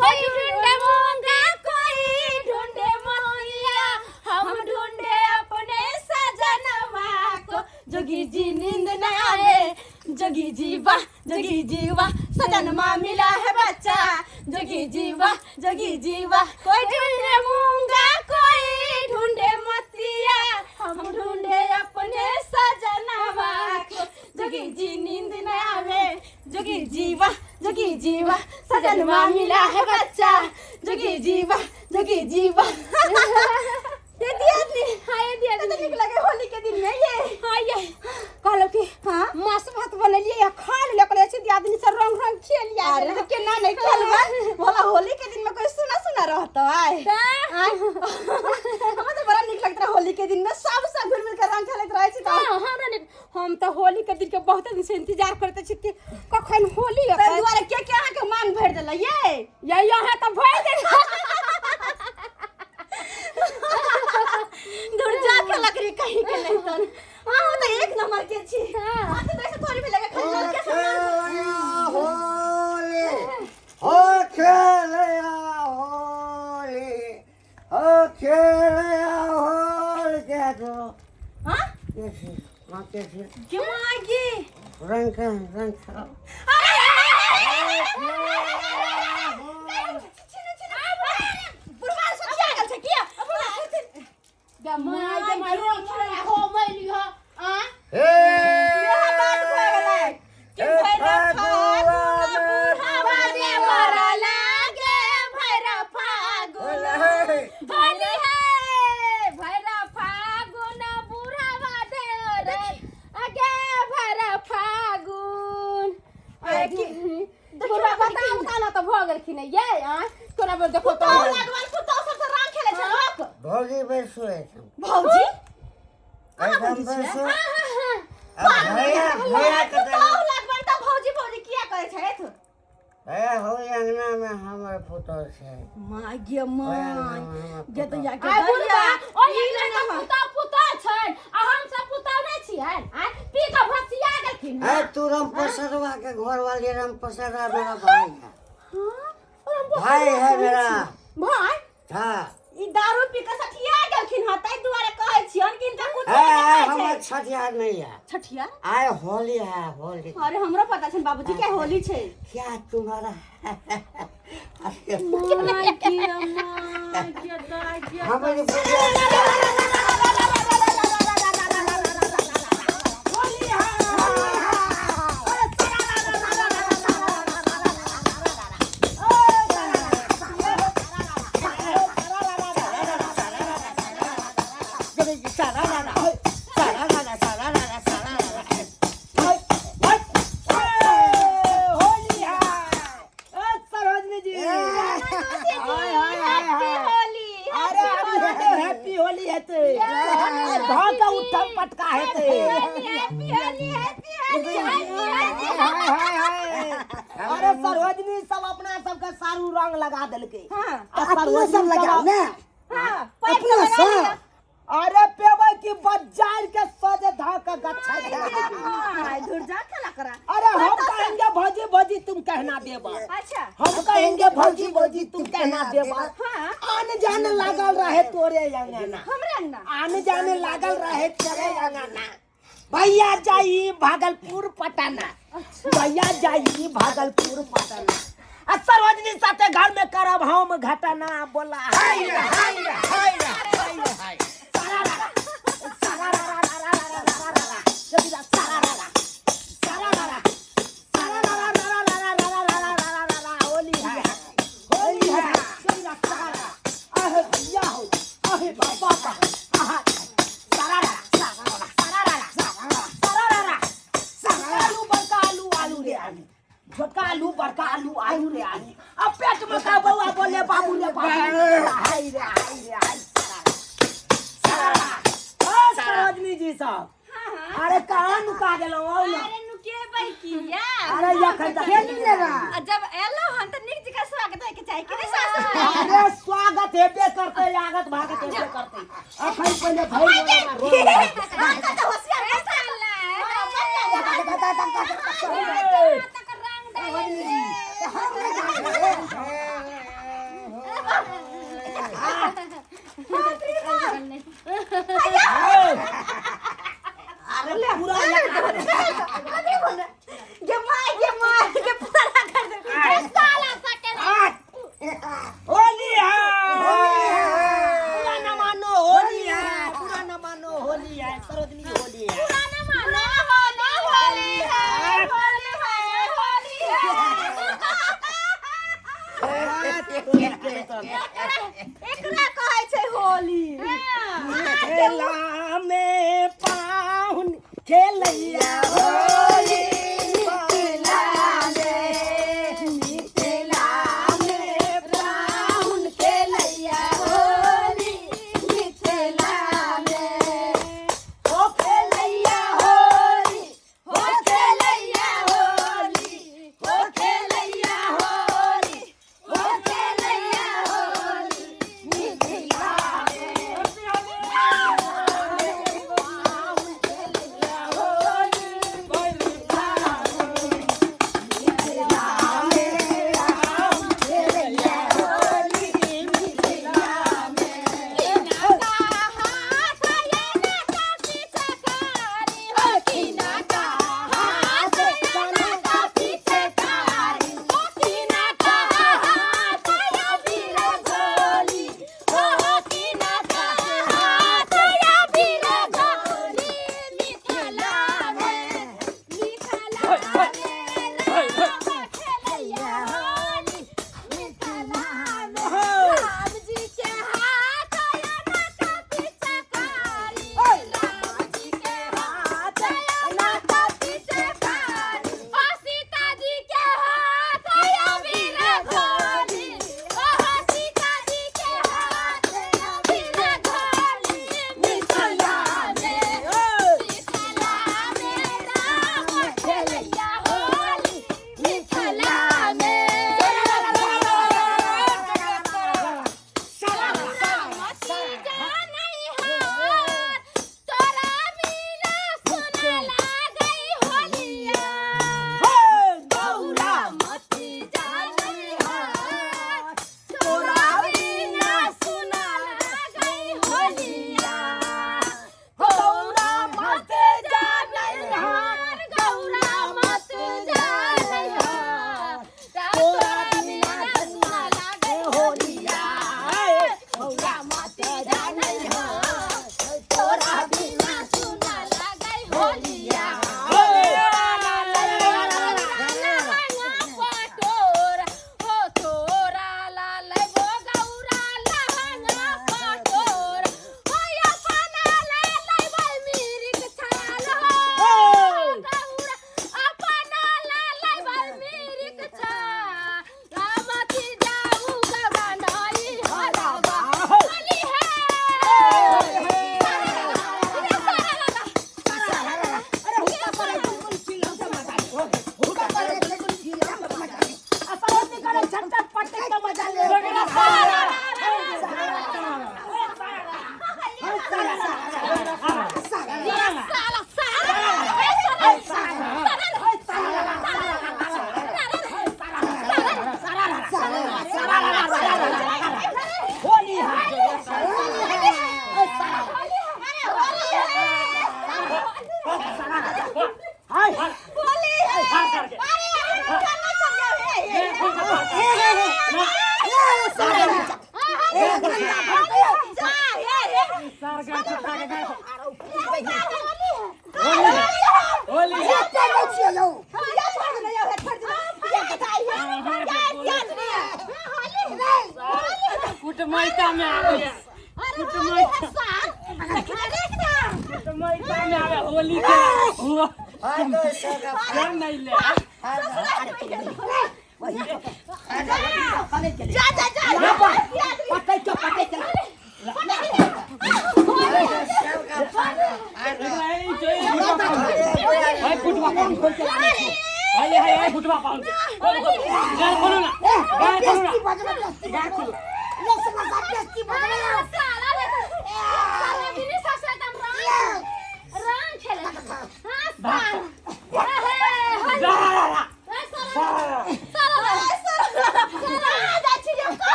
कोई ढूंढे मूंगा कोई ढूंढे मोतिया, हम ढूंढे अपने सजनवा को। जोगी जी नींद न आवे, जोगी जी वाह, जोगी जी वाह, सजन माँ मिला है बच्चा, जोगी जी वाह, जोगी जी वाह। कोई ढूंढे मूंगा कोई ढूंढे मोतिया, हम ढूंढे अपने सजनवा को। जोगी जी नींद न आवे, जोगी जी वाह, जोगी जी वाह, सजन माँ मिला है बच्चा, जोगी जी वाह, जोगी जी वाह। ये दिया नी। हाँ, ये दिया। कते नीक लगे होली के दिन में ये। हाँ, ये कहलो कि हाँ। मास भात बनेलिए या खा ले, कहले छै दियादनी से रंग रंग खेल या। अरे तो केना नहीं खेलबै भला, होली के दिन में कोई सुना सुना रहता है? तऽ हमरा तो बड़ा नीक लगता है होली के दिन में, सब सब घुल मिल के रंग खेलैत रहै छी। तऽ हाँ, हमरा नीक, हम तऽ होली के दिन के बहुत दिन से इंतजार करते छी कि कखन होली ताहि अतै। दुआरे के के अहाँके मांग भरि देलै ये? ये यहाँ तऽ भरि देल। दूर जा के लकड़ी कहीं के नहीं तन। हाँ, हम तो एक नंबर के छी। हाँ, तो ऐसे थोड़ी भी लगे खाली लड़के सब। होली हो खेलया, होली हो खेलया, होली के दो। हाँ। कैसे माँ, कैसे? क्यों आगे? रंग का रंग खाओ। हे भऽ गेलखिन ये आ तोरा पर देखो तो। भौजी बैसो एकदम। भौजी? एकदम बैसो। अब भैया, भैया के भौजी भौजी किया करै छथि? भैया हो, अंगना में हमर पुतोह छै। माय गे my गे तऽ या के। आ बुढ़बा ओहि ई अंगना लेना। पुतौ पुतौ छै आ हम सब पुतौ नहि छियनि आ पी कऽ भसिया गेलखिन। ए तू राम प्रसादवा के घर वाली, राम प्रसादवा मेरा भाई है, भाई है मेरा। भाई? हाँ। ई दारू पी कऽ सठिया गेलखिन हँ, ताहि दुआरे कहै छियनि कि हिनका कुछ ए, ए, हमर छठियार नहीं है। छठिया? आय होली है, होली। अरे हमरो पता छै बाबूजी के होली छै। क्या तुम्हारा अरे my गे my गे दाय गे। हमारी पूजा। होली है ए सरोजनी जी, हाय हाय हाय हाय। होली। अरे अभी हेतै, हैप्पी होली हेतै, धऽ के उठम पटका हेतै। Happy Holi, happy Holi, happy Holi. हाय हाय हाय। अरे सरोजनी, सब अपना सबके सारू रंग लगा देलकै। हाँ। आ अपनो सब सरोजनी लगाओ ने। हाँ। अपनो सब। अरे पेबै कि बजार के सजे धऽ के गच्छा दे देबै। हाय धुर जा खेला करा। अरे हम कहेंगे भौजी भौजी तुम कहना देबा। अच्छा। हम कहेंगे भौजी भौजी तुम कहना देबा। हाँ। आन जान लागल रहे तोरे अंगना। हमरे अंगना? आन जान लागल रहे तोरे अंगना, भैया जाई भागलपुर पटना, भैया जाई भागलपुर पटना, आ सरोजनी साथे घर में करब हम घटना। बोला हाय रे हाय रे हाय रे हाय रे हाय। सारा सारा रा रा रा रा रा रा रा रा जबीरा सारा रा रा सारा रा रा सारा रा रा रा रा रा रा रा रा रा रा रा। होली है, होली है जबीरा सारा। अहे भैया हो, अहे बाबा का आहा सारा रा सारा रा सारा रा सारा रा सारा रा रा सारा। आलू बड़का आलू आलू रे आलू, छोटका आलू बड़का आलू आलू रे आलू, अब पेट में का बउआ बोले बाबू रे बाबू। हाय रे हाय रे हाय सारा सारा। ओ सरोजनी जी साहब, अरे कहाँ नुका गेलौं? आउ ने। अरे नुकेबै किया? अरे एखन तक खेली ने रा। आ जब एलहुँ हन तऽ नीक जकाँ स्वागत होइके चाही कि नहि सासु? अरे स्वागत हेबे करतै, आगत भागत हेबे करतै। अखन पहिले भरि मोन रोड। अहाँ तऽ होशियार तक रंग डालै। एकरा कहै छै होली। मिथिला में पाहुन खेलैया होली, मिथिला में, मिथिला में पाहुन खेलैया होली, मिथिला में। हो खेलैया होली, हो खेलैया होली, हो खेलैया होली, हो खेलैया होली, मिथिला में। राम जी के हाथ आया का पिचकारी, राम जी के हाथ आया का पिचकारी, ओ सीता जी के हाथ आया वीर घोली, ओ सीता जी के हाथ आया वीर घोली, मिथिला में, मिथिला में राम खेलैया होली, मिथिला में। तोरा बिना सुना लागै होलिया। कुटमैता में आवे, कुटमैता में आवे होली के हुआ क्या नहीं ले। जा जा जा। हाय फुटवा पाउन खोल के, हाय हाय हाय फुटवा पाउन खोल खोल, गाय खोलो ना, गाय खोलो ना, गाय खोलो।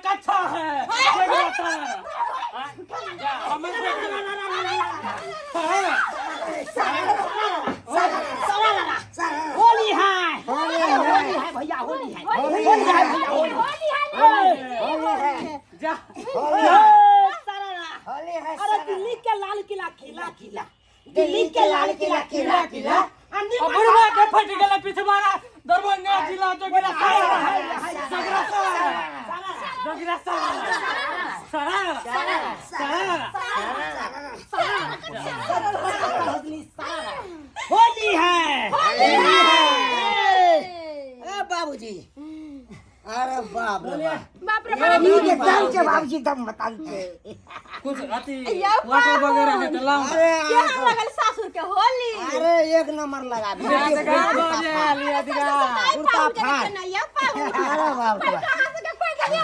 कच्चा है। होली है, होली है भैया, होली है, होली है भैया, होली है। जा। होली ए, सरारा। होली है अरे सारा। दिल्ली के लाल किला किला किला, दिल्ली के लाल किला किला किला, आ अब बुढ़वा के फट गेला पिछवाड़ा, दरभंगा जिला जोगिरा सारा, सगरा सारा, जोगिरा सारा, सारा सारा। होली है। ए बाबूजी, अरे बाप रे बाप। बाप रे बाप। ठीक है, दम के बाबूजी, दम बता के कुछ अति वाटर वगैरह है तो लाओ। अरे केहन लगल सासुर के होली? अरे एक नंबर लगा दिया। लिया दिखा, लिया दिखा। आई कुर्ता पाहुन के फाड़। देखे ना, या पाहुन। अरे बाप रे बाप। कहाँ से के कोई गलिया?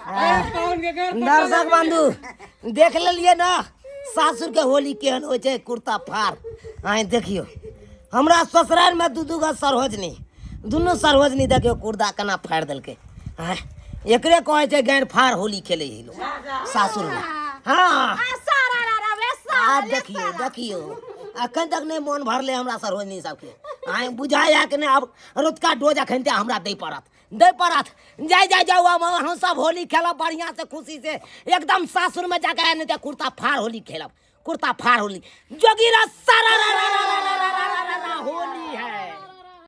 ए, पाहुन के घर दर्शक बंधु देख लेलिए ना सासुर के होली केहन होइ छै, कुर्ता फाड़। आइ देखियो हमरा ससुराल में दू दू गो सरोजनी, दुनू सरोजनी देखियो कुर्ता केना फाड़ि देलकै। आँय, एकरे कहै छै गारि फाड़ होली खेलै है लोग सासुर में। हाँ आ सारा रा रा वे सारा आ देखियो देखियो अखन तक नहीं मन भरले हमरा सरोजनी सबके। आइ बुझाया कि नहीं, अब रतुका डोज अखन ते हमरा दै पड़त, दै पड़त। जाय जाय जाउ, हम सब होली खेलब बढ़िया से खुशी से एकदम। सासुर में जाके नहीं ते कुर्ता फाड़ होली खेलब, कुर्ता फाड़ होली। जोगीरा सारा रा रा।